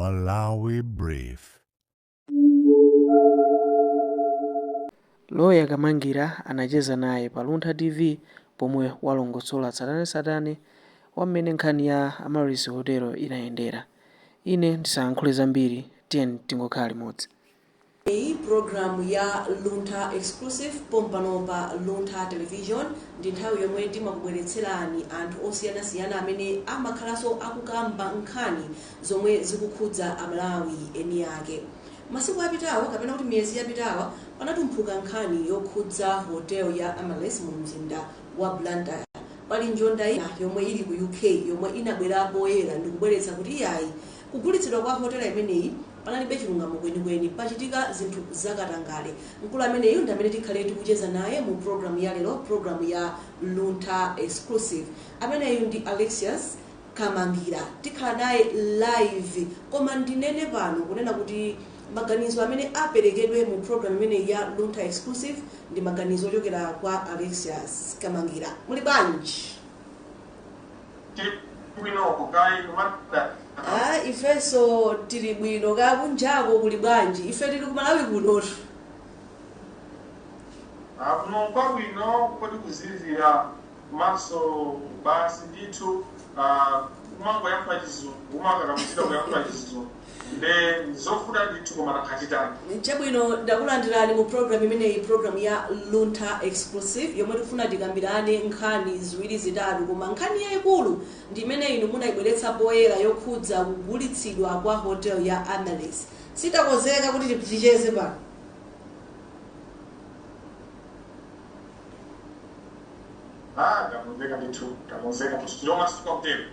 Malawi Brief. Loya Kamangira anacheza naye pa Luntha TV pomwe walongosola tsatanetsatane wa mmene nkhani ya Amaryllis Hotel inayendera. Ine ndisayankhule zambiri, tiyeni tingokhala limodzi. Iyi program ya Luntha Exclusive pompano pa Luntha Television ndi nthawi yomwe timakubweretserani anthu osiyanasiyana amene amakhalanso akukamba nkhani zomwe zikukhudza Amalawi eni ake. Masiku apitawa, kapena kuti miyezi yapitawa, panatumphuka nkhani yokhudza hotel ya Amaryllis mu mzinda wa Blantyre. Pali njonda ina yomwe ili ku UK yomwe inabwera poyera ndikubweretsa kuti iyayi, kugulitsidwa kwa hotela imeneyi panalibe chilungamo kwenikweni, pachitika zinthu zakatangale. Mkulu ameneyu ndi amene tikhale tikucheza naye mu program ya lero, program ya Luntha Exclusive. Ameneyu ndi Alexius Kamangira, tikhala naye live. Koma ndinene pano kunena kuti maganizo amene aperekedwe mu program imeneyi ya Luntha Exclusive ndi maganizo ochokera kwa Alexius Kamangira. Muli bwanji? Tili bwinoko, kaya inu, madam? Ah, ifenso tili bwino. Kaya kunjako kuli bwanji? Ife tili ku Malawi kunotu. Kuno kwabwino, koti kuzizira komanso basi ndithu, kumangoyankhula Chizungu, kumakakamizira kuyankhula Chizungu, nde zovuta ndithu, koma takhachitani. Chabwino, ndakulandirani mu program imeneyi, program ya Luntha Exclusive, yomwe tikufuna tikambirane nkhani ziwiri zitatu, koma nkhani yayikulu ndi imene inu munayibweretsa poyera yokhudza kugulitsidwa kwa hotel ya Amaryllis. Sitakonzeka kuti ticheze pano? Takonzeka ndithu, takonzeka ndithu, tilomasuka kutero.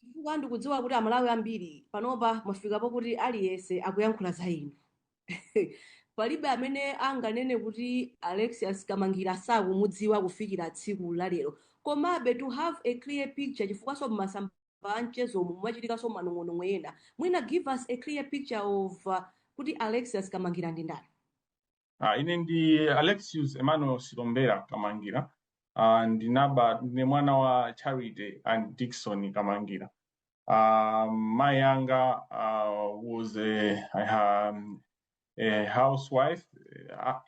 Chifukwa ndikudziwa kuti Amalawi ambiri panopa mwafikapo kuti aliyense akuyankhula za inu. Palibe amene anganene kuti Alexius Kamangira sakumudziwa kufikira tsiku la lero. Komabe, to have a clear picture, chifukwaso mmasamba a mchezomu mumachitikanso manong'onong'o ena, mwina give us a clear picture of kuti Alexius Kamangira ndi ndani? Ine ndi Alexius Emmanuel Silombera Kamangira. Ndine mwana wa Charity and Dickson Kamangira. Mayi anga was a housewife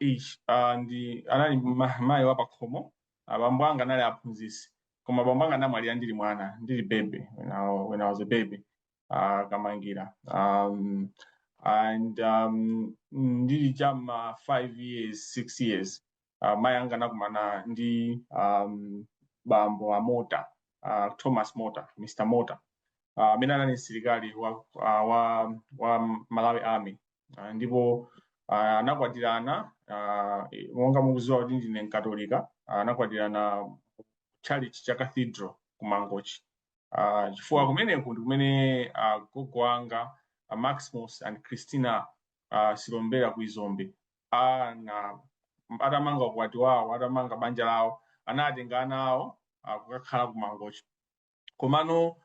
ish, ndi anali mayi wa pakhomo. Abambo anga anali aphunzitsi, koma abambo anga anamwalira ndili mwana, ndili baby, when I was a baby. Kamangira, and ndili chama 5 years, 6 years, mayi anga anakumana ndi bambo a Mota, Thomas Mota, Mr Mota, amene anali msilikali wa Malawi Army, ndipo anakwatirana. Monga mukudziwa kuti ndine Mkatolika, anakwatirana church cha Cathedral ku Mangochi, chifukwa kumeneku ndi kumene gogo anga, Maximus and Christina Silombera ku Izombe, ana atamanga ukwati wawo, atamanga banja lawo, anatenga ana awo kukakhala ku Mangochi. Komano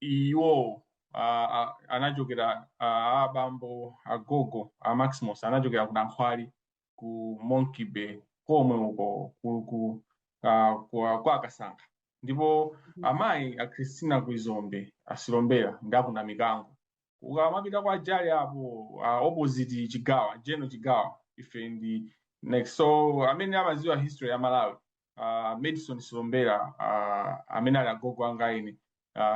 iwo anachokera, abambo, agogo a Maximus anachokera ku Nankhwali, ku Monkey Bay komwe uko ku Akasankha, ndipo amayi a Christina ku Izombe Asilombera ndi aku Namikango. Ukamapita kwa Jali apo, opposite Chigawa, Jeno Chigawa, ife ndi next. So amene amaziwa history ya Malawi, Madison Silombera, amene ali agogo anga ine,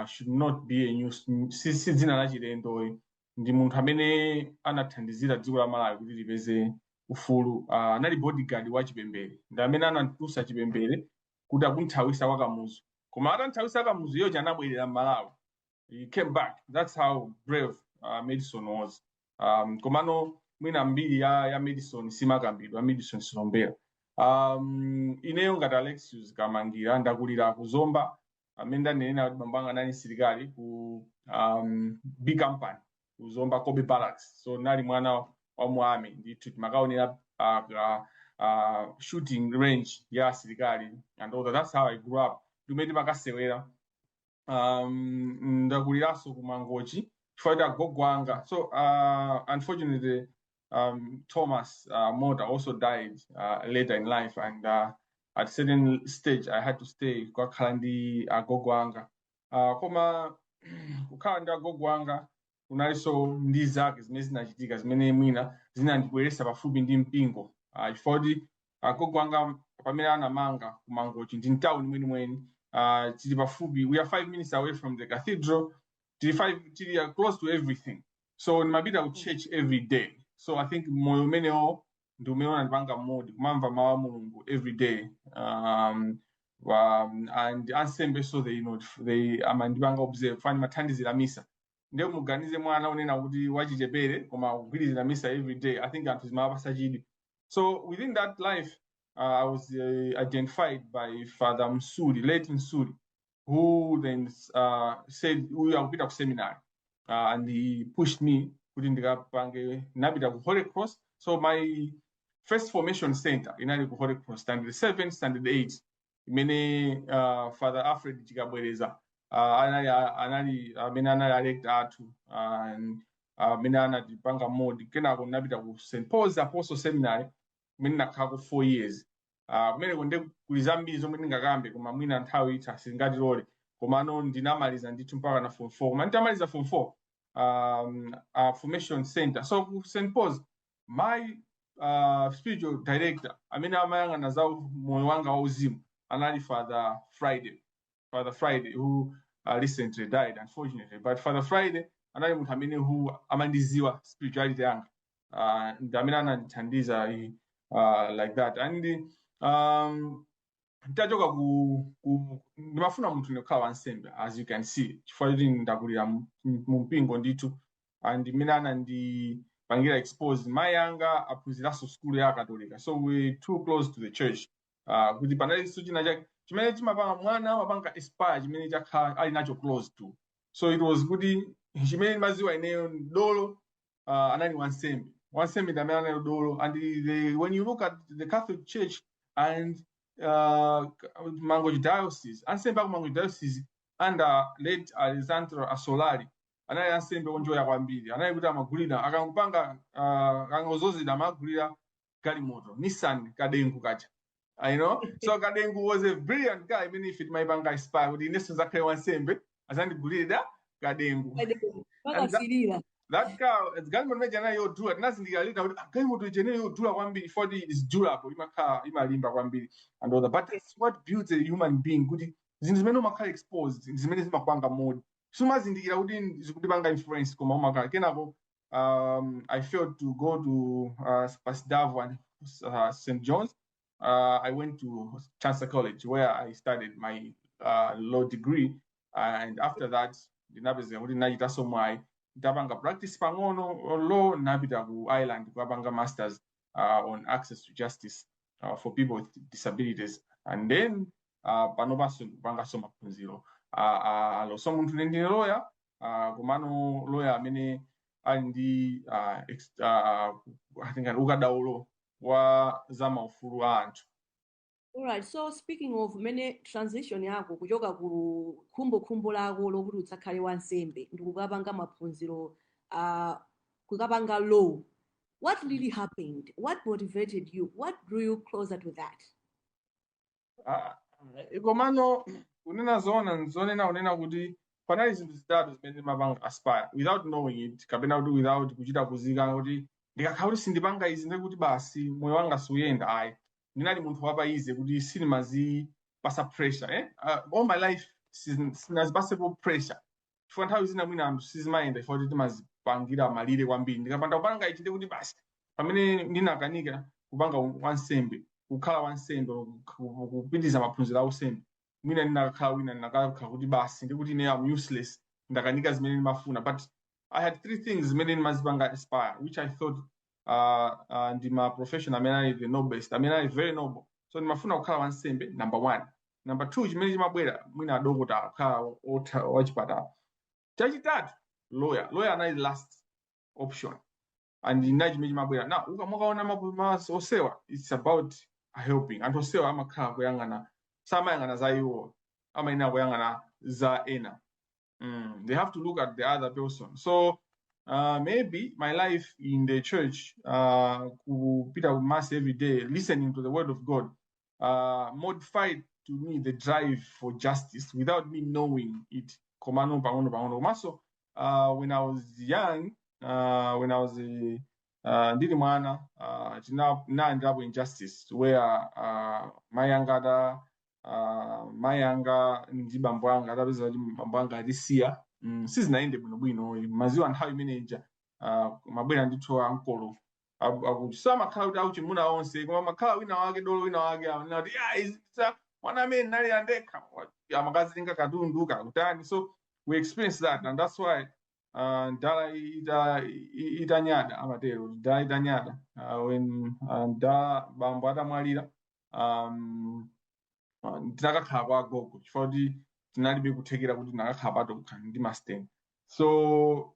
should not be a new, si dzina la chilendo. Ndi munthu amene anathandizira dziko la Malawi kuti lipeze ufulu. Anali bodyguard wa Chipembere, ndi amene anatulutsa Chipembere kuti akunthawisa kwa Kamuzu, koma atanthawisa Kamuzu iyochi anabwerera m'Malawi. He came back. That's how brave Madison was. Komano mwina mbiri ya Madison simakambidwa, Madison Silombera. Ineyo ngati Alexius Kamangira ndakulira ku Zomba, amene ndanenera kuti bambo anga anali msilikali ku B Company ku Zomba, Kobe Barracks. So nali mwana wa mu army ndithu. Timakaonera shooting range ya asilikali and all that. That's how I grew up, ndimene timakasewera. Ndakuliranso ku Mangochi chifukwa kuti agogo anga, so unfortunately Thomas Mota also died later in life, and at certain stage I had to stay kukakhala ndi agogo anga. Koma kukhala ndi agogo anga Kunalinso ndi zake zimene zinachitika zimene mwina zinandibweretsa pafupi ndi mpingo, chifukwa kuti agogo anga pamene anamanga ku Mangochi, ndi mtawuni mwenimweni, tili pafupi, we are 5 minutes away from the cathedral, tili five, tili close to everything. So ndimapita ku church every day. So I think moyo umenewo ndi umene unandipanga mold kumamva mawu a Mulungu every day, and ansembe, so they know, they amandipanga observe fani mathandizira misa. Ndiye muganize mwana unena kuti wachichepere koma kugwirizira misa every day, I think anthu zimawapasa chidwi. So within that life, I was identified by Father Msuri, late Msuri, who then said uyu akupita ku seminary, and he pushed me kuti ndikapange. Napita ku Holy Cross. So my first formation center inali ku Holy Cross, standard 7, standard 8, imene Father Alfred Chikabwereza anali amene anali a rector athu amene anatipanga mold. Kenako ndinapita ku St Paul's Apostle Seminary kumene ndakhalako 4 years. Kumeneko nde kuli zambiri zomwe ndingakambe, koma mwina nthawi itha singatilole. Komano ndinamaliza ndithu mpaka na form 4. Koma nditamaliza form 4, formation center, so ku St Paul's, my spiritual director amene amayang'ana za moyo wanga wauzimu anali Father Friday, Father Friday who recently died, unfortunately. But Father Friday anali munthu amene who amandiziwa spirituality yanga, ndi amene anandithandiza like that. And ntachoka ku ndimafuna munthu ndikukhala wansembe, as you can see, chifukwa choti ndakulira mu mpingo ndithu. And imene anandipangira expose, mayi anga aphunziranso skulu ya Akatolika, so we too close to the church, kuti panalinso china chake chimene chimapanga mwana amapanga aspire chimene chakhala ali nacho close to. So it was kuti chimene ndimaziwa ineyo dolo anali wansembe. Wansembe ndi amene anali dolo. And when you look at the Catholic Church and Mangochi Diocese, ansembe aku Mangochi Diocese under late Alessandro Asolari anali ansembe onjoya kwambiri. Anali kuti amagulira akangopanga akangozozedwa amagulira galimoto Nissan Kadengu kacha. I know. So Kadengu was a brilliant guy imene ife timayipanga aspire kuti inenso nzakhale wansembe azandigulire Kadengu. And Pakasirira. That car, galimoto imene anali yodula. Tinazindikira later kuti, ah, galimoto imeneyo yodula kwambiri for is durable, imakhala imalimba kwambiri and all that. But that's what builds a human being, kuti zinthu zimene umakhala exposed ndi zimene zimakupanga mold. Sumazindikira kuti zikutipanga influence, koma umakhala. Kenako I failed to go to Pasdavo and St John's. I went to Chancellor College, where I studied my law degree, and after that ndinapezeka kuti ndinachitanso mwayi, ndapanga practice pang'ono law, napita ku Ireland kukapanga masters on access to justice for people with disabilities. And then panopanso ndikupanganso maphunziro law. So munthu ndine lawyer, komano lawyer amene ali ndi I think ukadaulo wa za maufulu a anthu. Alright, so speaking of mene transition yako kuchoka ku khumbokhumbo lako lokuti udzakhale wansembe ndi kukapanga maphunziro, kukapanga law, what really happened? What motivated you? What drew you closer to that? Ah, komano kunena zoona, nzonena kunena kuti panali zinthu zitatu zimene ndimapanga aspire without knowing it, kapena kuti without kuchita kuzika kuti ndikakhala kuti sindipanga izi ndikuti basi moyo wanga suyenda, ayi. Ndinali munthu wapaize kuti sinimazipasa pressure, eh? All my life sinazipasepo pressure, chifukwa nthawi zina mwina anthu sizimayenda chifukwa kuti timazipangira malire kwambiri. Ndikapanda kupanga ichi ndikuti basi. Pamene ndinakanika kupanga wansembe, kukhala wansembe, kupitiriza maphunziro a unsembe, mwina ndinakakhala wina ndinakakhala kuti basi ndikuti ine am useless, ndakanika zimene ndimafuna. But I had three things zimene ndimazipanga aspire, which I thought ndi ma profession amene ali the noblest, amene ali very noble. So ndimafuna kukhala wansembe, number one. Number two chimene chimabwera, mwina adokotala, kukhala wachipatala. Chachitatu, lawyer. Lawyer anali last option and ndina chimene chimabwera. Now mukaona osewa, it's about helping anthu. Osewa amakhala kuyang'ana, samayang'ana za iwo, amayenera kuyang'ana za ena. They have to look at the other person. So maybe my life in the church, kupita ku mass every day, listening to the word of God, modified to me the drive for justice without me knowing it. Komano pang'ono pang'ono, komanso When I was young, when I was ndili mwana, tinalandirapo injustice where mayi anga ndi bambo anga atapeza kuti bambo anga atisiya, sizinayende bwinobwino. Maziwa nthawi imene ija mabwera ndithu ankolo akuti samakhala kuti auchimuna onse, koma makhala wina wake dolo, wina wake amanena kuti ya izi mwana amene nali andekha amakazitenga katundu kakutani. So we experienced that, and that's why ndala itanyada, amatero ndala itanyada, when ndala bambo atamwalira, tinakakhala kwa agogo chifukwa kuti tinalibe kuthekera kuti tinakakhala patokha ndi masteni. So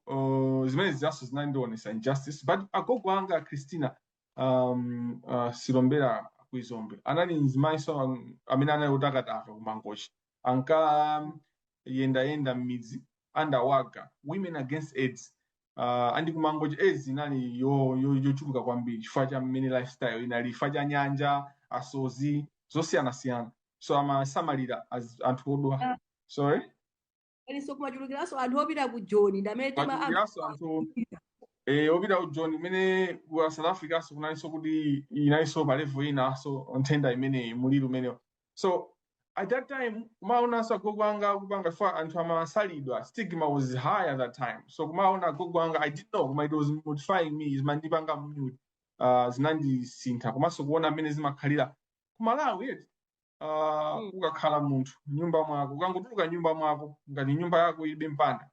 zimene zijaso zinandionesa injustice, but agogo anga Christina Silombera kuizombe anali mzimayiso amene anali otakataka kumangochi, anka yendayenda m'midzi andawaga Women Against AIDS, andi kumangochi AIDS inali yochuluka kwambiri chifukwa cha mmene lifestyle inali, chifukwa cha nyanja, asozi zosiyanasiyana, so amasamalira anthu odwala. Sorry? Alinso kumachulukiranso anthu opita ku Joni ndi amene tima Machulukiranso anthu opita ku Joni imene ku South Africa, so kunalinso kuti inalinso pa level ina, so nthenda imeneyi, muliri umenewo. So at that time kumaonanso agogo anga akupanga fa anthu amasalidwa, stigma was high at that time. So kumaona agogo anga, I didn't know, koma it was modifying me, zimandipanga mute, zinandisintha, komanso kuona mmene zimakhalira ku Malawi yeti, ukakhala munthu nyumba mwako, ukangotuluka nyumba mwako ngati nyumba yako ilibe mpanda,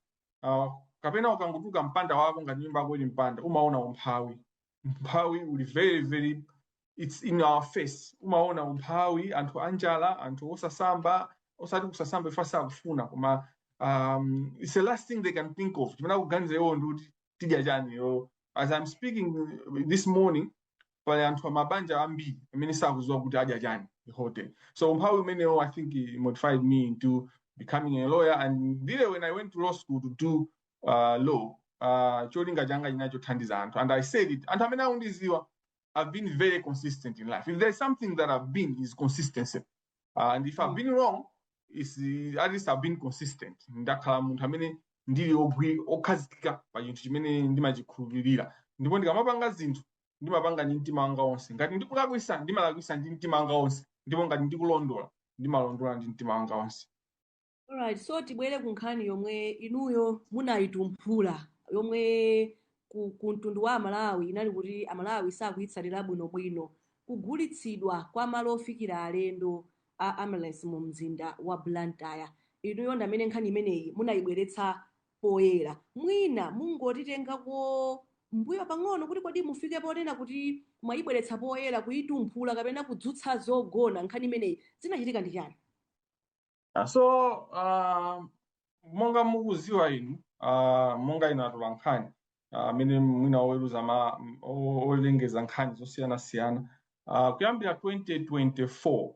kapena ukangotuluka mpanda wako ngati nyumba yako ili mpanda, umaona umphawi. Umphawi uli very very, it's in our face. Umaona umphawi, anthu anjala, anthu osasamba, osati kusasamba ifa sakufuna, koma it's the last thing they can think of. Chimene akuganiza iwo ndi kuti tidya chani lero. As I'm speaking this morning, pali anthu amabanja ambiri amene sakudziwa kuti adya chani the whole day. So umphawi umenewo, I think it modified me into becoming a lawyer. And really, when I went to law school to do law, cholinga changa chinachothandiza anthu. And I said it, anthu amene akundiziwa, I've been very consistent in life. If there's something that I've been, is consistency. And if I've been wrong, it's at least I've been consistent. Ndakhala munthu amene ndili okhazikika pa chinthu chimene ndimachikhulupirira, ndipo ndikamapanga zinthu ndimapanga ndi mtima wanga wonse. Ngati ndikulakwisa, ndimalakwisa ndi mtima wanga wonse, ndipo ngati ndikulondola, ndimalondola ndi mtima wanga wonse. Alright, so tibwere ku nkhani yomwe inuyo munayitumphula, yomwe ku mtundu wa Amalawi inali kuti Amalawi sakuyitsalira bwinobwino, kugulitsidwa kwa malo ofikira alendo a Amaryllis mu mzinda wa Blantyre. Inuyo ndi amene nkhani imeneyi munayibweretsa poyera. Mwina mungotitengako mbuyo pang'ono kuti kodi mufike ponena kuti mwayibweretsa poyera, kuyitumphula kapena kudzutsa zogona nkhani imeneyi, zinachitika ndi chani? So monga mukuziwa inu, monga inu atola nkhani amene mwina oweruza olengeza nkhani zosiyanasiyana, kuyambira 2024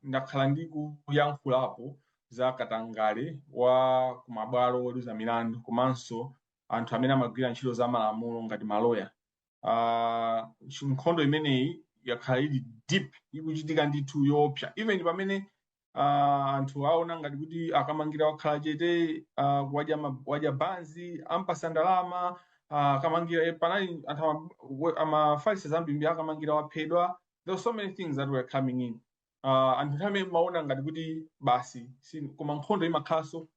ndakhala ndikuyankhulapo za katangale wa kumabwalo oweruza milandu komanso anthu amene amagwira ntchito za malamulo ngati maloya. Nkhondo imeneyi yakhala ili deep, ikuchitika ndithu yoopsa, even pamene anthu aona ngati kuti akamangira wakhala chete, wadya banzi, ampasa ndalama, akamangira panali anthu amafalisa zambiri, akamangira waphedwa. There were so many things that were coming in. Anthu nthawi imene maona ngati kuti basi koma nkhondo imakhalanso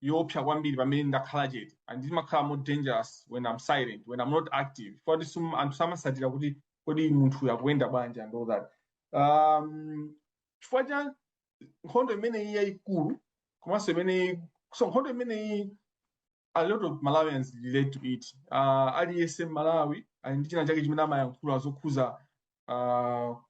yoopsa kwambiri pamene ndakhala chete, and imakhala more dangerous when I'm silent, when I'm not active, kuti anthu samasatira kuti kodi munthu akuyenda bwanji and all that. Chifukwa cha nkhondo imeneyi yayikulu, komanso imeneyi, so nkhondo imeneyi a lot of Malawians relate to it. Aliyense Malawi ali ndi china chake chimene amayankhula zokhuza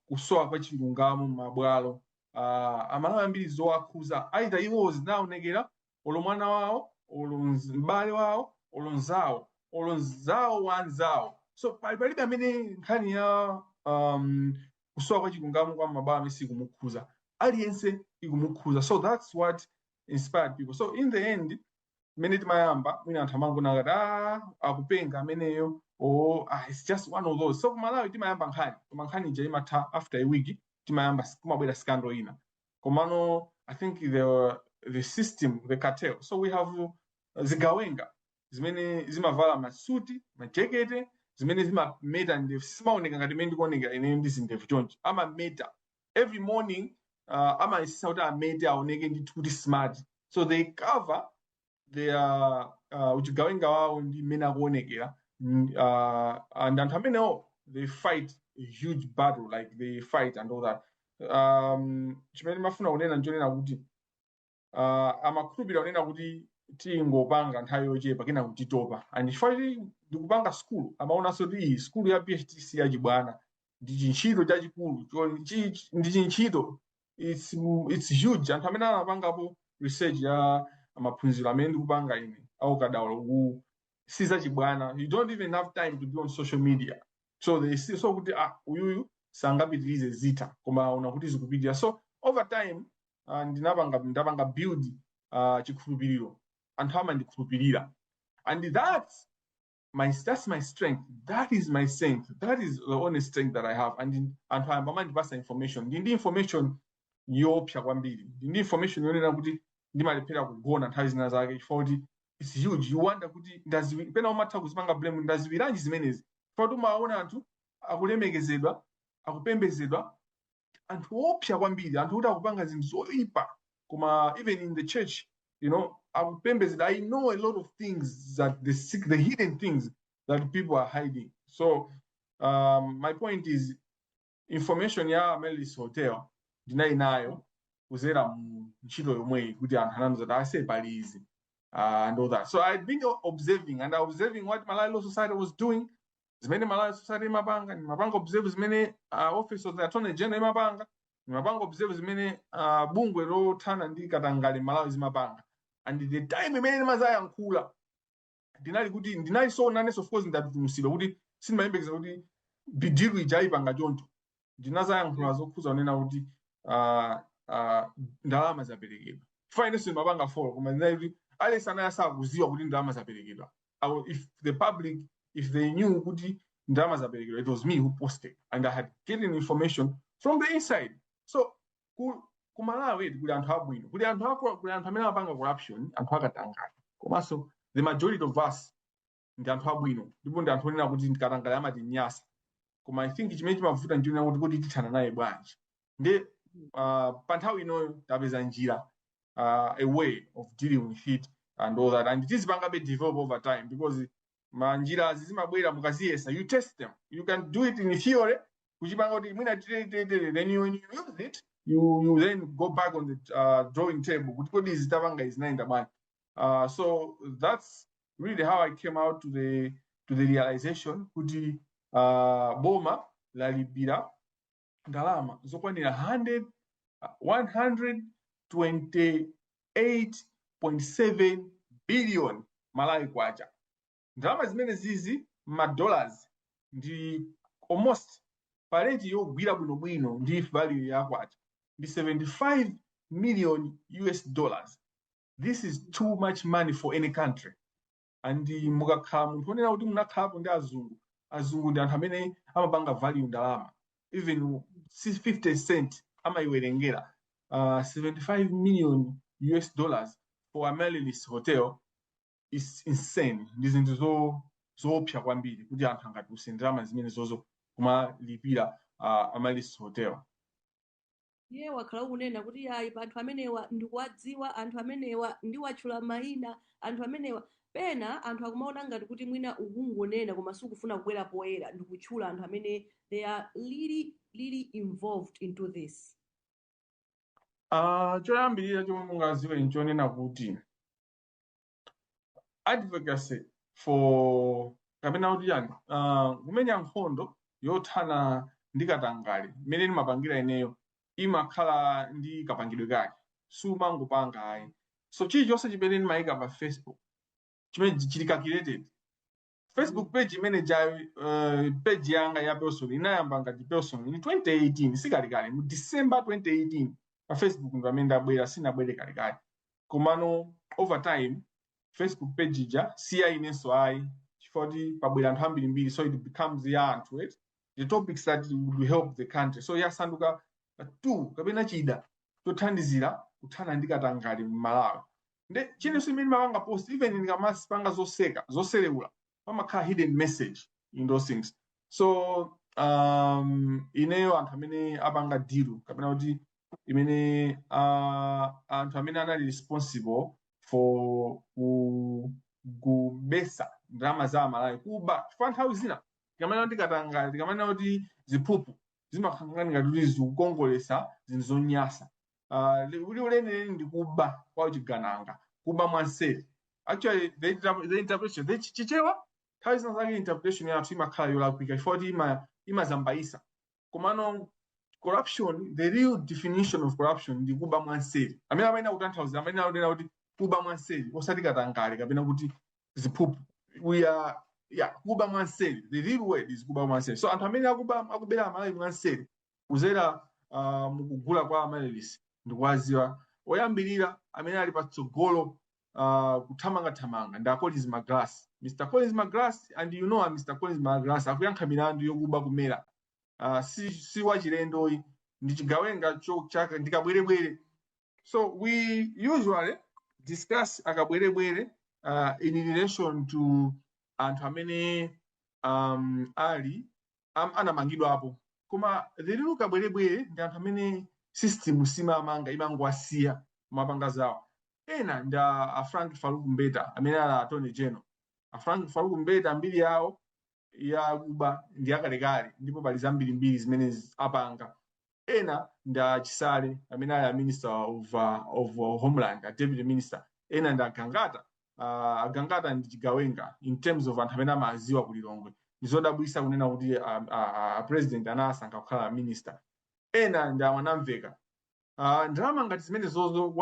kusowa kwa chilungamo m'mabwalo. Amalawi ambiri zowakhuza, either iwo zinaonekera, olo mwana wawo, olo m'bale wawo, olo nzawo, olo nzawo wa anzawo. So palibe amene nkhani ya kusowa kwa chilungamo kwa mabwalo amene sikumukhuza. Aliyense ikumukhuza. So that's what inspired people. So in the end, mmene timayamba, mwina anthu amangona ngati ah, akupenga ameneyo, or ah, it's just one of those. So kumalawi timayamba nkhani, koma nkhani ija imatha after a week, timayamba kumabwera scandal ina. Komano I think the system, the cartel, so we have Zigawenga zimene zimavala masuti, majekete, zimene zimameta ndevu, simaoneka ngati imene ndikuoneka ine ndi zindevu chonchi. Amameta every morning, amayesesa kuti amete, aoneke ndithu kuti smart. So they cover their uchigawenga wawo ndi mmene akuonekera. And anthu amenewo, they fight a huge battle, like they fight and all that. Chimene mafuna kunena nchonena kuti amakhulupirira kunena kuti tingopanga nthawi yochepa, kena kutitopa. And chifukwa choti ndikupanga skulu, amaonanso kuti iyi skulu ya PhD si yachibwana, ndi chintchito chachikulu, ndi chintchito, it's huge. Anthu amene anapangapo research ya maphunziro amene ndikupanga ine aukadaulo uku, si zachibwana. You don't even have time to be on social media. So they see so kuti, ah, uyuyu sangapitirize, zitha. Koma aona kuti zikupitirira. So over time ndapanga build chikhulupiriro, anthu amandikhulupirira, and that's my strength. That is my strength. That is the only strength that I have. And anthu ayamba amandipasa information. Ndi information yoopsa kwambiri, ndi information yonena kuti ndimalephera kugona nthawi zina zake, chifukwa kuti it's huge. You wonder kuti ndaziwi pena umatha kuzipanga blame, ndaziwiranji zimenezi? Chifukwa kuti umaona anthu akulemekezedwa, akupembedzedwa, anthu opsa kwambiri, anthu kuti akupanga zinthu zoyipa, koma even in the church akupembedzedwa. I know a lot of things that the hidden things that people are hiding. So my point is, information ya Amaryllis Hotel ndinali nayo kuzera mu ntchito yomweyi, kuti anthu anandiuza kuti ase pali izi and all that. So I'd been observing and observing what Malawi Law Society was doing, zimene Malawi Society imapanga. Ndimapanga observe zimene Office of the Attorney General imapanga. Ndimapanga observe zimene bungwe lothana ndi katangale Malawi zimapanga. And the time imene ndimazayankhula, ndinali kuti ndinali so nanenso, of course, ndatutumusidwa kuti sindimayembekeza kuti deal ija ayipanga choncho. Ndinazayankhula zokhuza kunena kuti ndalama zaperekedwa. Chifukwa inenso ndimapanga follow, koma ndinali kuti aliyense anali asakuziwa kuti ndalama zaperekedwa. If the public, if they knew kuti ndalama zaperekedwa, it was me who posted, and I had getting information from the inside. So ku Malawi kuli anthu abwino, kuli anthu kuli anthu amene amapanga corruption, anthu akatangale, komanso the majority of us ndi anthu abwino, ndipo ndi anthu onena kuti katangale amatinyasa. Koma I think chimene chimavuta nchonena kuti tithana naye bwanji? Ndi pa nthawi inoyo tapeza njira, a way of dealing with it and all that, and tizipangabe develop over time, because manjira zimabwera mukaziyesa. You test them. You can do it in theory, kuchipanga kuti mwina tere tere tere, then you, when you use it, you then go back on the drawing table kuti kodi izi tapanga izi zinayenda bwanji? So that's really how I came out to the realization kuti boma lalipira ndalama zokwanira 100 128.7 billion Malawi kwacha. Ndalama zimene zizi ma dollars ndi almost, pa rate yogwira bwinobwino ndi value ya kwacha, ndi 75 million US dollars. This is too much money for any country. And mukakhala munthu onena kuti munakhalapo ndi azungu, azungu ndi anthu amene amapanga value ndalama, even 50 cent amayiwerengera. 75 million US dollars for Amaryllis Hotel is insane. Ndi zinthu zoopsa kwambiri kuti anthu angatulutse ndalama zimene zozo kumalipira Amaryllis Hotel. Iye wakhala ukunena kuti ayi, pa anthu amenewa ndikuwadziwa, anthu amenewa ndiwatchula mayina, anthu amenewa. Pena anthu akumaona ngati kuti mwina ukungonena koma sukufuna kubwera poyera ndikutchula anthu amene they are really really involved into this. Choyambirira chomwe mungaziwe nchonena kuti advocacy for, kapena kuti chani, kumenya nkhondo yothana ndi katangale imene ndimapangira ineyo, imakhala ndi kapangidwe kake, sumangopanga ayi. So chilichonse chimene ndimayika pa Facebook chimene chili calculated. Facebook page imene jayo, page yanga ya personal inayamba ngati personal in 2018, sikalikale, mu December 2018 pa Facebook ndo amene ndabwera, sinabwere kalekale. Komano over time Facebook page ija si ya inenso ayi, chifukwa kuti pabwera anthu ambirimbiri, so it becomes ya anthu, right? The topics that will help the country. So yasanduka tool kapena chida chothandizira kuthana ndi katangale m'Malawi. Nde chinenso imene mapanga post, even ndikamasipanga zoseka, zoselewula, pamakhala hidden message in those things. So ineyo anthu amene apanga deal, kapena kuti imene anthu amene anali responsible for kubesa ndalama za Amalawi, kuba, chifukwa nthawi zina tikamanena kuti katangale, tikamanena kuti ziphuphu, zimakhala ngati kuti zikukongolesa zinthu zonyasa. Uli uleneleni ndi kuba kwa chigananga, kuba mwanseri. Actually, the interpretation, the Chichewa, nthawi zina zake interpretation yathu imakhala yolakwika chifukwa kuti imazambayisa. Komano corruption, the real definition of corruption ndi kuba mwanseri. Amene amayenera kutanthauza, amene akunena kuti kuba mwanseri, osati katangale kapena kuti ziphuphu. We are, yeah, kuba mwanseri. The real word is kuba mwanseri. So anthu amene akuba, akubera Amalawi mwanseri kuzera mukugula kwa Amaryllis, ndikuwaziwa. Oyambirira amene ali patsogolo kuthamangathamanga ndi a Collins Maglas, Mr Collins Maglas. And you know, Mr Collins Maglas akuyankha milandu yokuba kumera. Si wachilendoyi, ndi chigawenga chaka ndi kabwerebwere. So we usually discuss akabwerebwere in relation to anthu amene ali anamangidwapo, koma the real kabwerebwere ndi anthu amene system simamanga, imangowasiya mapanga zawo. Ena ndi a Frank Faluku Mbeta amene ali Attorney General. A Frank Faluku Mbeta mbiri yawo yakuba ndi yakalekale, ndipo pali zambirimbiri zimene apanga. Ena ndi a Chisale amene ali a Minister of Homeland, a Deputy Minister. Ena ndi aGangata. AGangata ndi chigawenga in terms of anthu amene amaziwa ku Lilongwe. Ndizodabwisa kunena kuti a President anasankha kukhala minister. Ena ndi aMwanamveka. Ndalama ngati zimene zozo,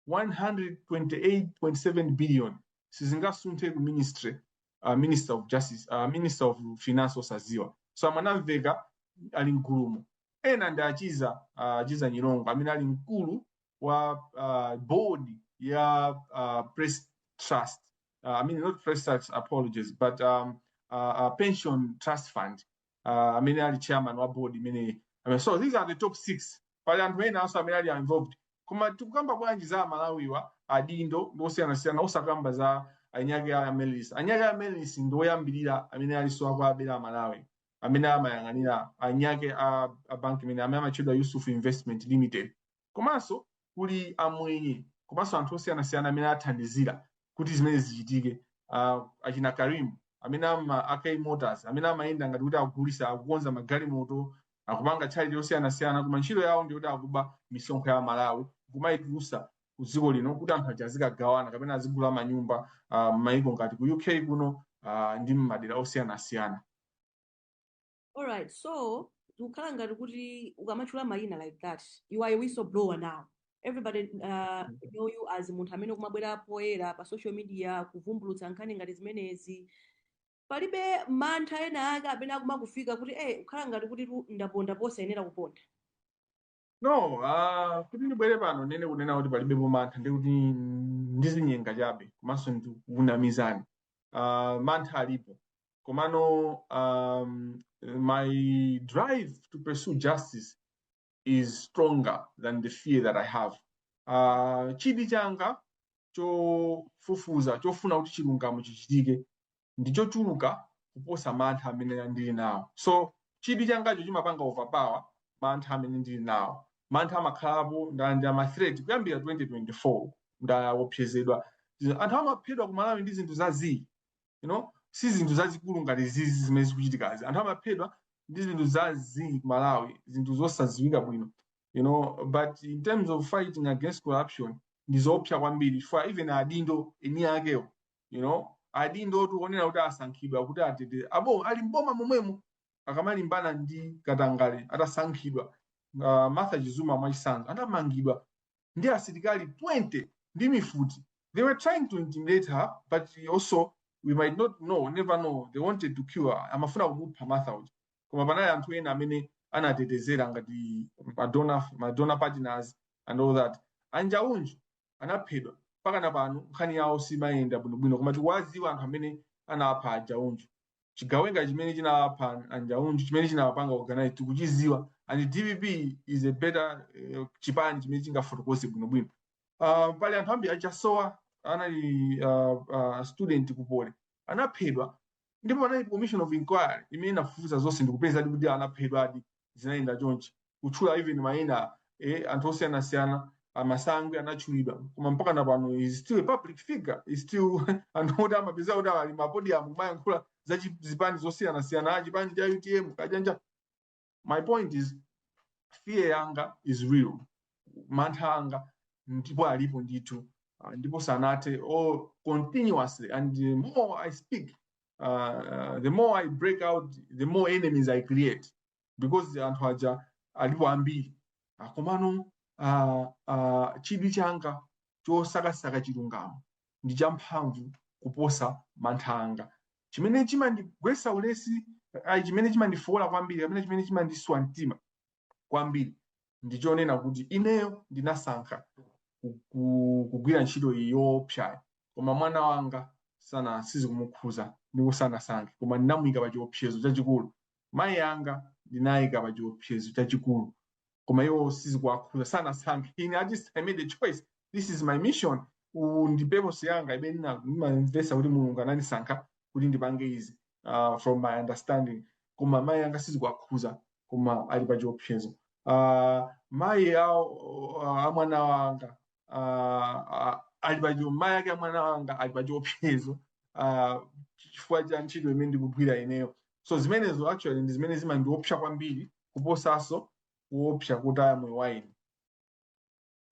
128.7 billion, sizingasunthe ku ministry, Minister of Justice, Minister of Finance osaziwa. So aMwanamveka ali mgulumo. Ena ndi aChiza, aChiza Nyirongo amene ali mkulu wa board ya Press Trust, I mean, not Press Trust, apologies, but Pension Trust Fund, amene ali chairman wa board imene. I mean, so these are the top six. Pali anthu ena also amene ali involved, koma tikukamba bwanji za Amalawiwa, adindo ndi osiyanasiyana, osakamba za anyake a Amaryllis? Anyake a Amaryllis ndi oyambirira amene aliso akuabera Amalawi, amene amayang'anira anyake a bank imene amene amatchedwa Yusuf Investment Limited. Komanso kuli amwenye, komanso anthu osiyanasiyana amene athandizira kuti zimene zichitike, achina Karim amene ama AK Motors, amene amayenda ngati kuti akugulisa, akukonza magalimoto, akupanga charity osiyanasiyana, koma ntchito yawo ndi kuti akuba misonkho ya Malawi, kumayitulusa ku dziko lino kuti anthu aja azikagawana kapena azigula manyumba m'mayiko ngati ku UK kuno ndi m'madera osiyanasiyana. Alright, so zikukhala ngati kuti ukamatchula mayina like that, you are a whistleblower now. Everybody know you as munthu amene kumabwera poyera pa social media kuvumbulutsa nkhani ngati zimenezi. Palibe mantha ena ake amene akumakufika kuti kukhala ngati kuti ndaponda posayenera kuponda? No, kuti ndibwere pano nene kunena kuti palibepo mantha, ndi kuti ndizinyenga chabe komanso ndikunamizani. Mantha alipo, komano my drive to pursue justice is stronger than the fear that I have. Chidwi changa chofufuza, chofuna kuti chilungamo chichitike, ndi chochuluka kuposa mantha amene ndili nawo. So chidwi changacho chimapanga overpower mantha amene ndili nawo. Mantha amakhalapo, ndalandira ma threat kuyambira 2024, ndaopsezedwa. Anthu amaphedwa ku Malawi ndi zinthu zazii, si zinthu zazikulu ngati zizi zimene zikuchitikazi. Anthu amaphedwa ndi zinthu zazii ku Malawi, zinthu zosadziwika bwino. But in terms of fighting against corruption, ndi zoopsa kwambiri, chifukwa even adindo eni akewo, adindo tikuonera kuti asankhidwa kuti atete abo ali mboma momwemo, akamalimbana ndi katangale atasankhidwa, Martha Chizuma mwachisanzo anamangidwa ndi asilikali 20 ndi mifuti. They were trying to intimidate her, but also we might not know, never know, they wanted to kill her. Amafuna kumupha Martha uja, koma panali anthu ena amene anatetezera ngati Madonna partners and all that. ANjaunju anaphedwa, mpaka pano nkhani yawo simayenda bwinobwino, koma tikuwaziwa anthu amene anapha aNjaunju. Chigawenga chimene chinapha aNjaunju, chimene chinapanga organize, tikuchiziwa, and DPP is a better chipani chimene chingafotokoze bwinobwino. Pali anthu ambiri achasowa, anali student ku Poly, anaphedwa, ndipo panali commission of inquiry imene inafufuza zonse ndikupeza kuti anaphedwadi, zinayenda chonchi, kutchula even mayina anthu osiyanasiyana, amasangwe anatchulidwa, koma mpaka na pano is still a public figure, is still anthu oti amapeza kuti ali ma podium kumayankhula za zipani zosiyanasiyana, chipani cha UTM kachanja. My point is, fear yanga is real, mantha anga ndipo alipo ndithu, ndipo sanathe all continuously. And the more I speak, the more I break out, the more enemies I create, because anthu aja alipo ambiri. Komano chidwi changa chosakasaka chilungamo ndi champhamvu kuposa mantha anga. Chimene chimandigwetsa ulesi, chimene chimandifowola kwambiri kapena chimene chimandiswa mtima kwambiri, ndichonena kuti ineyo ndinasankha kugwira ntchito iyi yoopsayi, koma mwana wanga sana sizikumukhuza ndipo sanasankhe, koma ndinamuyika pa chiopsezo chachikulu. Mayi anga ndinayika pa chiopsezo chachikulu, koma iwo sizikuwakhuza, sanasankhe. Ine I made a choice. This is my mission. Uwu ndi purpose yanga imene ndimamvetsa kuti Mulungu anandisankha kuti ndipange izi, from my understanding. Koma mayi anga sizikuwakhuza, koma ali pa chiopsezo. Mayi awo amwana wanga ali pa mayi ake amwana wanga ali pa chiopsezo chifukwa cha ntchito imene ndikugwira ineyo. So zimenezo actually ndi zimene zimandiopsa kwambiri kuposanso kuopsa kutaya moyo wa ine.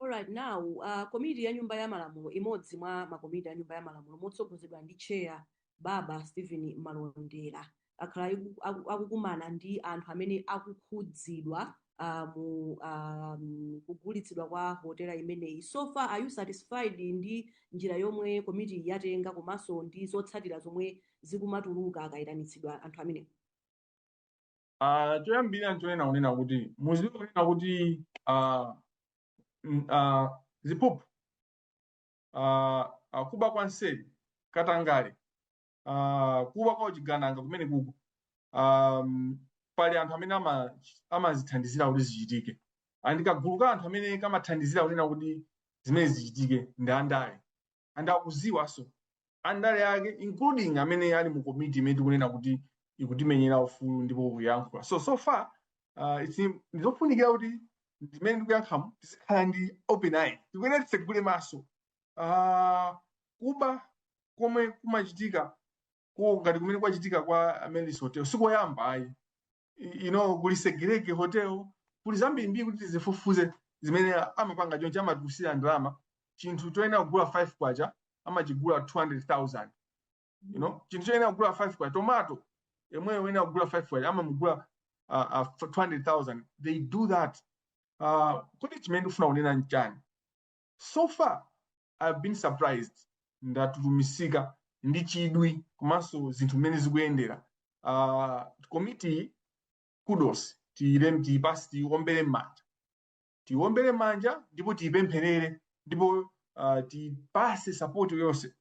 Alright, now komiti ya nyumba ya malamulo, imodzi mwa makomiti a nyumba ya malamulo motsogozedwa ndi chair Baba Stephen Malondera, akhala akukumana ndi anthu amene akukhudzidwa mu kugulitsidwa kwa hotela imeneyi. So far, are you satisfied ndi njira yomwe komiti yatenga komanso ndi zotsatira zomwe zikumatuluka akayitanitsidwa anthu amenewo? Choyambirira nchonena kunena kuti muziwe kunena kuti ziphuphu, kuba kwa nseri, katangale, kuba kwa uchigananga kumene kuku, pali anthu amene amazithandizira kuti zichitike, and kagulu ka anthu amene kamathandizira kunena kuti zimene zichitike ndi andale, and akuziwanso andale ake, including amene ali mu komiti imene tikunena kuti ikutimenyera ufulu ndipo kuyankhula. So far ndizofunikira kuti ndimene ndikuyankhamo tizikhala ndi open eye, tikuyenera titsegule maso. Kuba komwe kumachitika ko ngati kumene kwachitika kwa Amaryllis Hotel sikoyamba ayi. Kuli Segereke Hotel, kuli zambirimbiri kuti tizifufuze zimene amapanga chonchi, amatikusira ndalama. Chinthu choyenera kugula 5 kwacha amachigula 200,000. Chinthu choyenera kugula 5 kwacha, tomato yemweyo yoyenera kugula 5 kwacha amamugula 200,000. They do that. Kodi chimene ndikufuna kunena nchani? So far I've been surprised, ndatutumisika ndi chidwi komanso zinthu mmene zikuyendera. Komiti, kudos, tiyile, tiyipasi, tiyiwombere m'manja, tiwombere manja ndipo tiyipempherere ndipo tiyipase support yonse.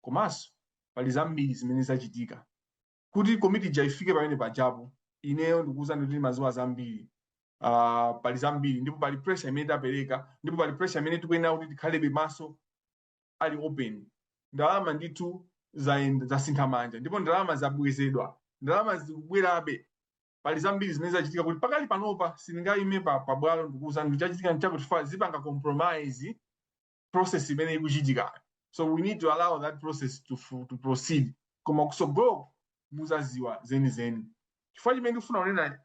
Komanso pali zambiri zimene zachitika kuti komiti ija ifike pamene pajapo. Ineyo ndikuwuzani kuti mazuwa zambiri, pali zambiri, ndipo pali pressure imene tapereka, ndipo pali pressure imene tikuyenera kuti tikhalebe maso ali open. Ndalama ndithu zasintha manja, ndipo ndalama zabwezedwa, ndalama zikubwerabe. Pali zambiri zimene zachitika kuti pakali panopa sindingayime pa pabwalo ndikuwuzani kuti chachitika nchakuti fa zipanga compromise process imene ikuchitika. So we need to allow that process to proceed, koma kusogolo muzaziwa zenizeni. Chifukwa chimene ndikufuna kunena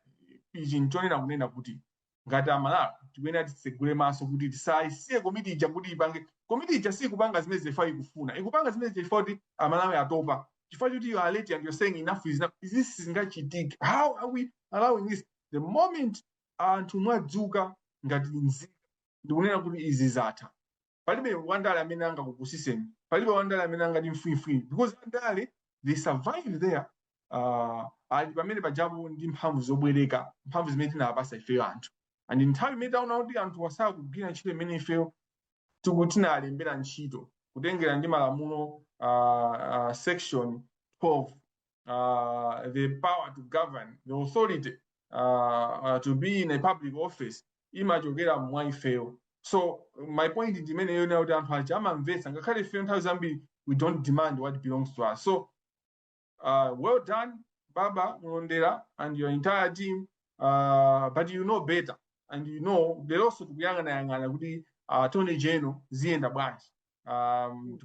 ichi nchonena kunena kuti ngati Amalawi tikuyenera titsegule maso kuti tisayisiye komiti ija kuti ipange. Komiti ija sikupanga zimene zefa ikufuna, ikupanga zimene chifukwa kuti Amalawi atopa, chifukwa choti you are late and you're saying enough is enough. This singachitike. How are we allowing this? The moment anthu mwadzuka ngati nzika ndikunena kuti izi zatha, palibe wandale amene angakupusiseni, palibe wandale amene angati mfwimfwi, because andale, they survive there, ali pamene pajapo ndi mphamvu zobwereka, mphamvu zimene tinawapasa ifeyo anthu. And nthawi imene taona kuti anthu wasakugwira ntchito imene ifeyo tinalembera ntchito kutengera ndi malamulo, section 12, the power to govern, the authority to be in a public office imachokera mwa ifeyo. So my point ndi imeneyo, yonena kuti anthu aja amamvetsa, ngakhale ife nthawi zambiri we don't demand what belongs to us. So well done, Baba Mulondera and your entire team, but you know better and you know leronso tikuyang'anayang'ana kuti Attorney General ziyenda bwanji.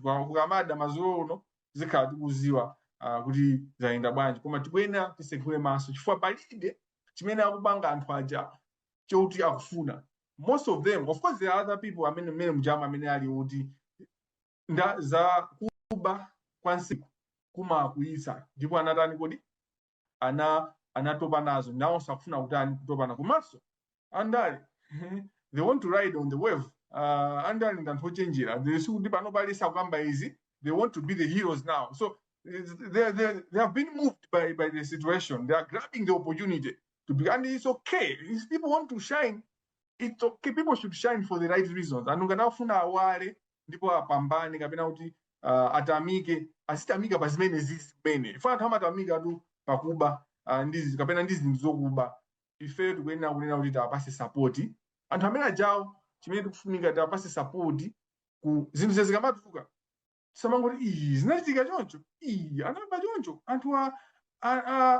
Kukamada madzulo uno zikhala tikuziwa kuti zayenda bwanji, koma tikuyenera tisekule maso chifukwa palibe chimene akupanga anthu aja chokuti akufuna. Most of them, of course there are other people amene mmene mujama amene ali kuti nda za kuba kwa nsiku kumakuyitsa, ndipo anatani kodi, anatopa nazo, nawonso akufuna kutani, kutopana. Komanso andale, they want to ride on the wave. Andale ndi anthu ochenjera. Sikuti pano palisa kukamba izi, they want to be the heroes now. So they have been moved by the situation. They are grabbing the opportunity to be, and it's okay if people want to shine, it's okay. People should shine for the right reasons. Anthu ngati akufuna awale ndipo apambane kapena kuti atamike, azitamika pa zimene zizi zimene ifo anthu amatamika tu pakuba kapena ndi zinthu zokuba. Ifeyo tikuyenera kunena kuti tiwapase support anthu amene ajawo. Chimene tikufunika, tiwapase support ku zinthu zikamatuluka, tisamangoti iyi zinachitika choncho, iyi anamba choncho, anthu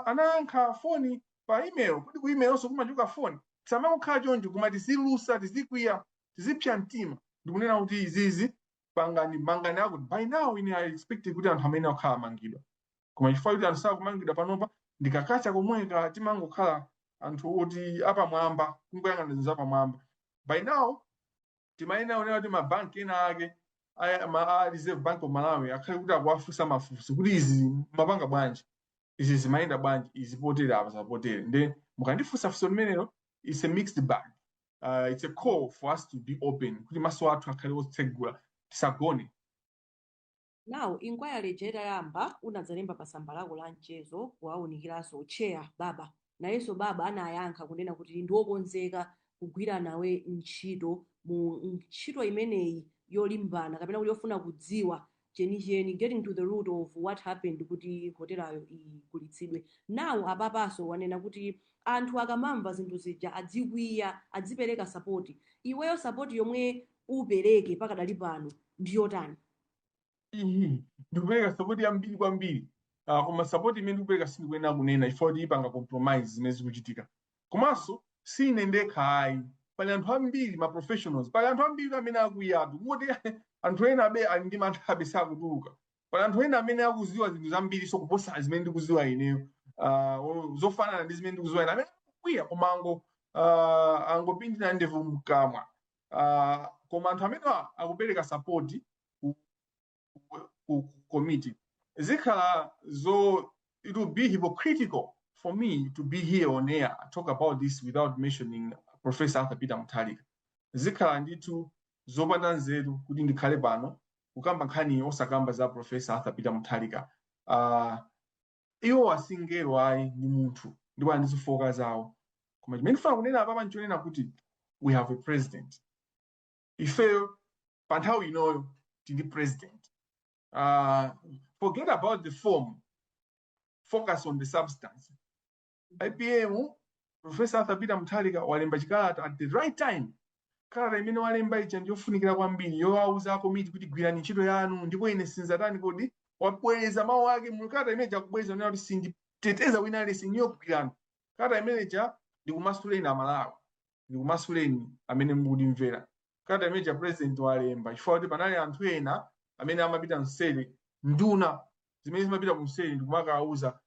anayankha foni pa email, kuti ku email onso kumachoka foni. Tisamangokhala choncho, koma tizilusa, tizikwiya, tizipsa mtima ndikunena kuti izizi pangani mangani akuti by now ine I expect kuti anthu amene akhala amangidwa, koma chifukwa kuti anthu sakumangidwa panopa, ndikakacha komweka timangokhala anthu oti apamwamba, kungoyang'ana zinthu zapamwamba. By now timayenera kunena kuti mabanki ena ake a Reserve Bank of Malawi akhale kuti akuwafunsa mafunso kuti izi mapanga bwanji, izi zimayenda bwanji, izi potere, apa zapotere. Nde mukandifunsa funso limenelo, it's a mixed bag. It's a call for us to be open, kuti maso athu akhale otsegula, tisagone. Now, inquiry ija itayamba, unadzalemba pa tsamba lako la mchezo kuwawunikiranso chair Baba. Nayenso Baba anayankha kunena kuti ndi wokonzeka kugwira nawe ntchito mu ntchito imeneyi yolimbana kapena kuti yofuna kudziwa chenicheni, getting to the root of what happened kuti hotelayo igulitsidwe. Now apapanso wanena kuti anthu akamamva zinthu zija adzikwiya, adzipereka support. Iweyo support yomwe upereke pakadali pano ndiyotani? Ihi, ndikupereka support yambiri kwambiri, koma support imene ndikupereka sindikuyenera kunena chifukwa kuti ipanga compromise zimene zikuchitika. Komanso sine ndekha ayi, pali anthu ambiri, ma professionals, pali anthu ambiri amene akuyatu kuti anthu ena abe ali ndi mantha abe sakutuluka. Pali anthu ena amene akuziwa zinthu zambiri so kuposa zimene ndikuziwa ineyo, zofanana ndi zimene ndikuziwa ine, amene akukwiya koma angopindira ndevu mkamwa. Koma anthu amene akupereka support ku committee, zikhala zo it will be hypocritical for me to be here on air talk about this without mentioning Professor Arthur Peter Mutharika. Zikhala ndithu zopanda nzeru kuti ndikhale pano kukamba nkhani osakamba za Professor Arthur Peter Mutharika. Iwo asingelo ayi, ndi munthu ndipo ali ndi zofooka zawo. Koma chimene ndifuna kunena apapa nchonena kuti we have a president. Ifeyo pa nthawi inoyo tili president. Forget about the form, focus on the substance. APM, Professor Arthur Peter Mutharika, walemba chikalata at the right time. Kalata imene walemba ija ndiyofunikira kwambiri, yowauza komiti kuti gwirani ntchito yanu ndipo ine sinzatani kodi. Wabwereza mawu ake mu kalata imene jakubweza kunena kuti sinditeteza wina aliyense, niyo gwirani. Kalata imene ija ndikumasuleni Amalawi, ndikumasuleni amene mukutimvera. Kalata imene ja president walemba chifukwa kuti panali anthu ena amene amapita mseri, nduna zimene zimapita kumseri ndikumakawuza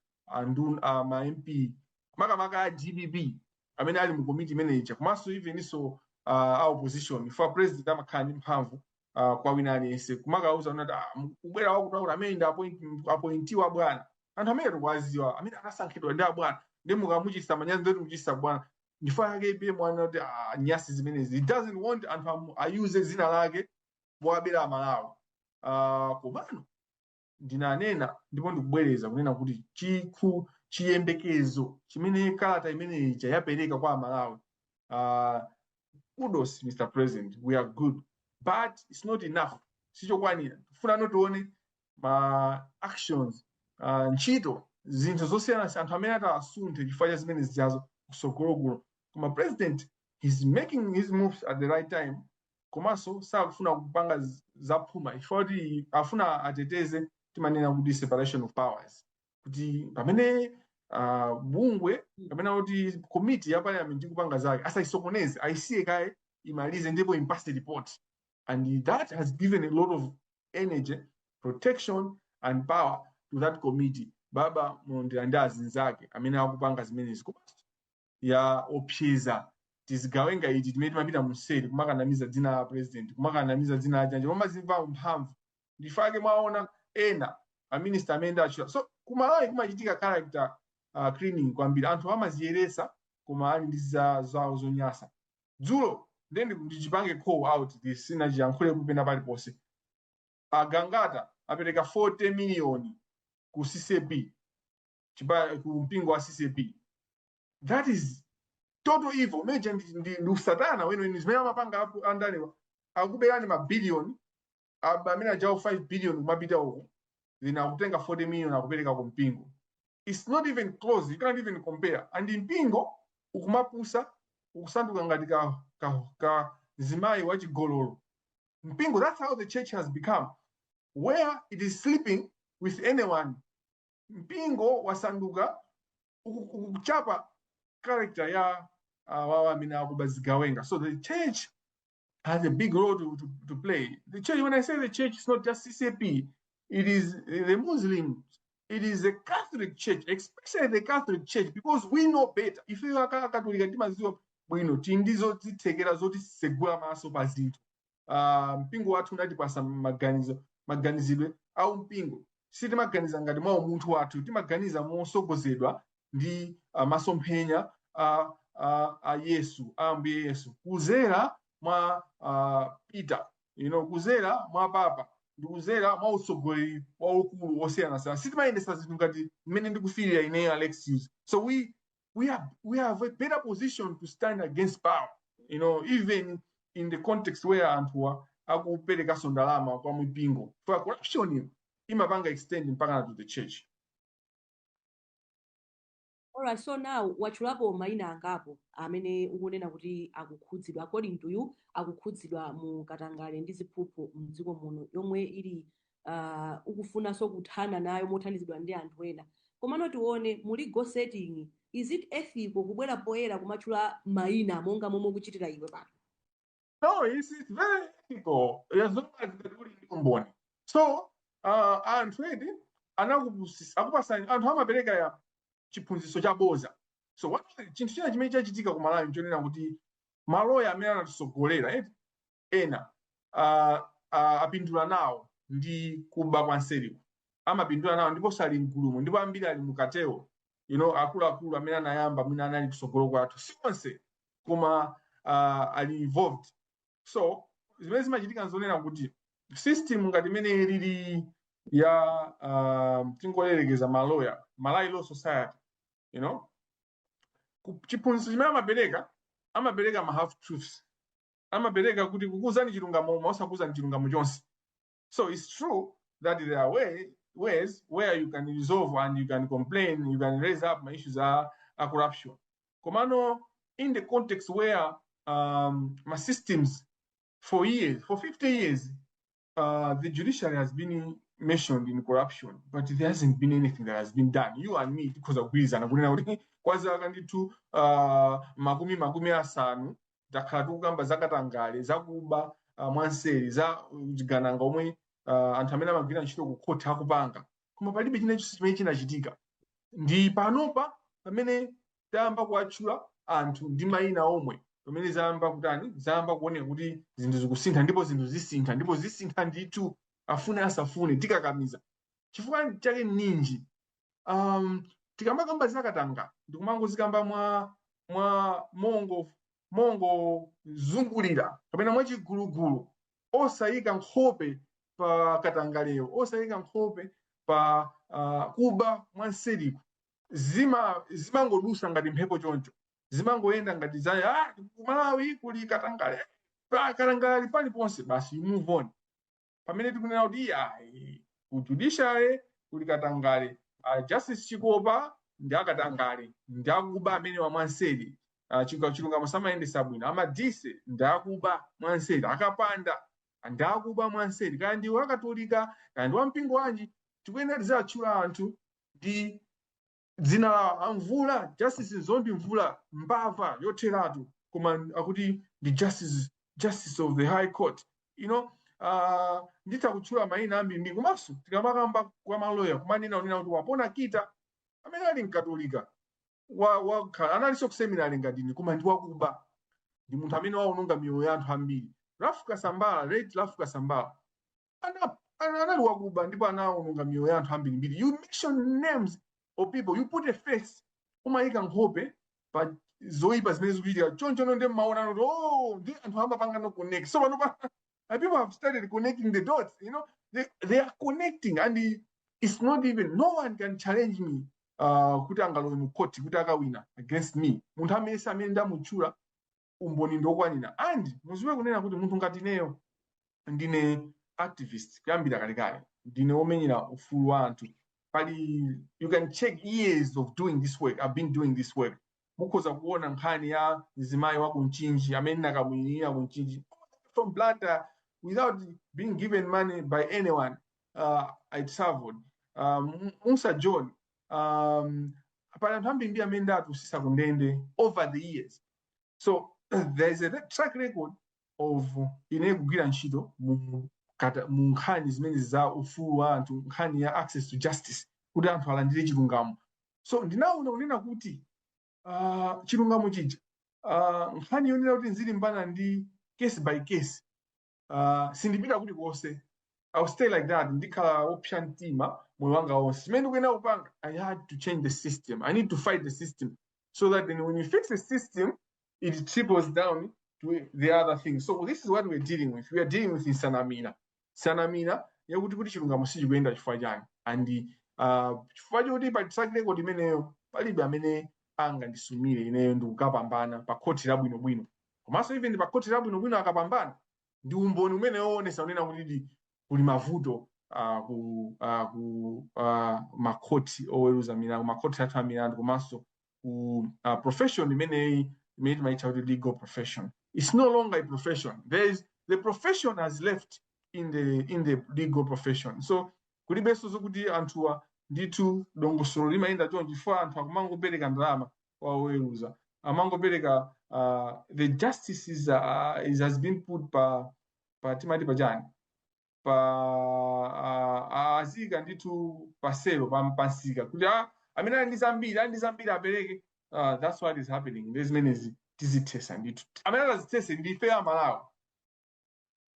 ma MP, makamaka a DPP amene ali mu komiti imene ija, komanso even so a opposition, chifukwa president amakhala ndi mphamvu kwa wina aliyense, kumakawuza kuti kubwera wakuti wakuti amene ndi appointiwa bwana, anthu amene tikuwaziwa amene anasankhidwa ndi abwana, ndi mukamuchitisa manyazi ndoti muchitisa bwana. Ndifukwa yake APM anati kuti nyasi zimenezi, he doesn't want anthu ayuze zina lake powabera Amalawi. Komano ndinanena ndipo ndikubwereza kunena kuti chiyembekezo chimene kalata imene ija yapereka kwa Amalawi, kudos Mr President, we are good, but it's not enough, sichokwanira. Tifuna tione ma actions, ntchito, zinthu zosiyana, anthu amene atawasunthe chifukwa cha zimene zijazo kusogolo kuno. Koma president, he's making his moves at the right time. Komanso sakufuna kupanga zaphuma chifukwa kuti afuna ateteze, timanena kuti separation of powers, kuti pamene bungwe kapena kuti komiti ya parliament ikupanga zake, asayisokoneze, ayisiye kaye imalize ndipo impase report. And that has given a lot of energy, protection and power to that committee. Baba Mulondera ndi azinzake amene akupanga zimenezi, komanso ya opseza tizigawenga iti timene timapita mseri kumakanamiza dzina la president, kumakanamiza dzina la janja, pomazimva mphamvu. Ndifake mwaona ena a minister amene ndatchula. So kumalawi kumachitika character cleaning kwambiri. Anthu amaziyeresa koma ali ndi zawo zonyasa. Dzulo then ndichipange call out this, sinachiyankhule kupena paliponse. Agangata apereka 40 million ku CCP, ku mpingo wa CCP. That is total evil. Meja ndi usatana weniweni zimene amapanga apo andalewa. Akuberani mabiliyoni, amene ajawo 5 billion kumapita uko, then akutenga 40 million akupereka ku mpingo. It's not even close, you can't even compare. And mpingo ukumapusa, ukusanduka ngati ka mzimayi wachigololo mpingo. That's how the church has become, where it is sleeping with anyone. Mpingo wasanduka ukuchapa character ya wawa amene akuba, zigawenga. So the church has a big role to play. The church, when I say the church, it's not just CCP, it is the Muslims, it is the Catholic Church, especially the Catholic Church, because we know better. Ife Akatolika timaziwa bwino, tili ndi zotithekera zoti tisegula maso pa zinthu. Mpingo wathu unatipasa maganizo, maganizidwe au mpingo. Sitimaganiza ngati mwa umunthu wathu, timaganiza mosogozedwa ndi masomphenya a Yesu, a Ambuye Yesu, kuzera mwa Peter, kuzera mwa Papa ndi kuzera mwa utsogoleri waukulu wosiyanasiyana. Sitimayendesa zinthu ngati mmene ndikufirira ineyo Alexius. So we have a better position to stand against power, even in the context where anthuwa akuperekanso ndalama kwa mipingo, for corruption iyo imapanga extend mpaka to the church. Alright, so now watchulapo mayina angapo amene ukunena kuti akukhudzidwa, according to you, akukhudzidwa mu katangale ndi ziphuphu mdziko muno, yomwe ili ukufunanso kuthana nayo mothandizidwa ndi anthu ena. Komano tione mu legal setting, is it ethical kubwera poyera kumatchula mayina monga momwe ukuchitira iwe pano? No, it's very ethical as long as uli ndi umboni. So anthu edi akupasani, anthu amapereka ya chiphunzitso chaboza. So what chinthu china chimene chachitika ku Malawi nchonena kuti maloya amene anatisogolera eti ena apindula nawo ndi kuba kwa nseriku, amapindula nawo ndipo ali mgulumo, ndipo ambiri ali mukateo, akuluakulu amene anayamba mwina anali kusogolo kwathu, si onse, koma ali involved. So zimene zimachitika nzonena kuti system ngati imene ilili ya tingoyerekeza maloya, Malawi Law Society, chiphunzitso chimene amapereka, amapereka ma half truths, amapereka kuti kukuuzani chilungamo koma osakuuzani chilungamo chonse. So it's true that there are ways where you can resolve and you can complain, you can raise up ma issues a corruption. Komano in the context where ma systems for years, for 50 years, the judiciary has been mentioned in corruption, but there hasn't been anything that has been done. You and me tikhoza kugwirizana kunena kuti kwa zaka ndithu 50 takhala tikukamba zakatangale, zakuba mwanseri, za chigananga omwe anthu amene amagwira ntchito ku khoti akupanga, koma palibe china chonse chimene chinachitika. Ndi panopa pamene tayamba kuwatchula anthu ndi mayina omwe, pamene zayamba kutani, zayamba kuoneka kuti zinthu zikusintha, ndipo zinthu zisintha, ndipo zisintha ndithu, afune asafune, tikakamiza. Chifukwa chake ninji? Tikamakamba zakatangale ndikumangozikamba mwa mongo zungulira kapena mwachigulugulu, osayika nkhope pa katangaleyo, osayika nkhope pa kuba mwanseriko, zimangodusa ngati mphepo choncho, zimangoyenda ngati za ku Malawi kuli katangale, pa katangale paliponse, basi, you move on. Pamene tikunena kuti ku judiciary kuli katangale, Justice Chikopa ndi akatangale, ndi akuba amene wamwanseri. Chilungamo samayendesa bwino. Amadise ndakuba mwanseri, akapanda ndakuba mwanseri, kaya ndiwe akatolika, kaya ndi wampingo wanji, tikuyenera tizatchula anthu ndi dzina lawo. Amvula, Justice Zondi Mvula, mbava yotheratu, koma akuti ndi justice of the High Court. Nditha kutchula mayina ambiri. Komanso tikamakamba kwa maloya, kumanena unena kuti wapona kita amene ali mkatolika wa analinso ku seminary ngatini, koma ndi wakuba, ndi munthu amene waononga miyoyo ya anthu ambiri. Ralph Kasambara, late Ralph Kasambara, anali wakuba ndipo anaononga miyoyo ya anthu ambirimbiri. You mention names of people, you put a face, umayika nkhope pa zoyipa zimene zikuchitika. Choncho ndi mmaona kuti, oh, ndi anthu amapanga no connect. So pano pa and people have started connecting the dots. They are connecting, and it's not even, no one can challenge me kuti angalowe mu court kuti akawina against me. Munthu amene amene ndamutchula, umboni ndokwanira. And muziwe kunena kuti munthu ngati ineyo, ndine activist kuyambira kalekale, ndine womenyera ufulu wa anthu. Pali, you can check years of doing this work. I've been doing this work. Mukhoza kuona nkhani ya mzimayi wa kuMchinji amene nakamwinira kuMchinji from Blantyre without being given money by anyone. I traveled. Musa John, pali anthu ambiri amene ndatusisa kundende over the years. So there is a track record of ine kugwira ntchito mu nkhani zimene za ufulu wa anthu, nkhani ya access to justice, kuti anthu alandire chilungamo. So ndinaona kunena kuti chilungamo chija, nkhani yonena kuti nzilimbana ndi case by case, sindipita kuti konse. I'll stay like that, ndikhala wopsa mtima moyo wanga wonse. Chimene ndikuyenera kupanga, I had to change the system. I need to fight the system so that then when you fix the system, it trickles down to the other things. So this is what we're dealing with. We are dealing with nsanamira, nsanamira yakuti kuti chilungamo sichikuyenda chifukwa chani. And chifukwa chokuti pa track record imeneyo, palibe amene angandisumire ineyo ndikukapambana pa khoti labwinobwino. Komanso even pa khoti labwinobwino akapambana, ndi umboni umene woonesa unena kuti kuli mavuto ku makhoti oweruza milandu, makhoti athu a milandu, komanso ku profession imeneyi imene timayitcha kuti legal profession. It's no longer a profession. There is the profession has left in the legal profession. So kulibenso zokuti anthuwa ndithu dongosolo limayenda choncho, chifukwa anthu akumangopereka ndalama kwa oweruza, amangopereka. The justice is has been put pa timati pachani, pa azika ndithu paselo pansika kuti amene ali ndi zambiri apereke. That's what is happening. Ndi zimenezi tizithesa ndithu. Amene atazithese ndife Amalawi.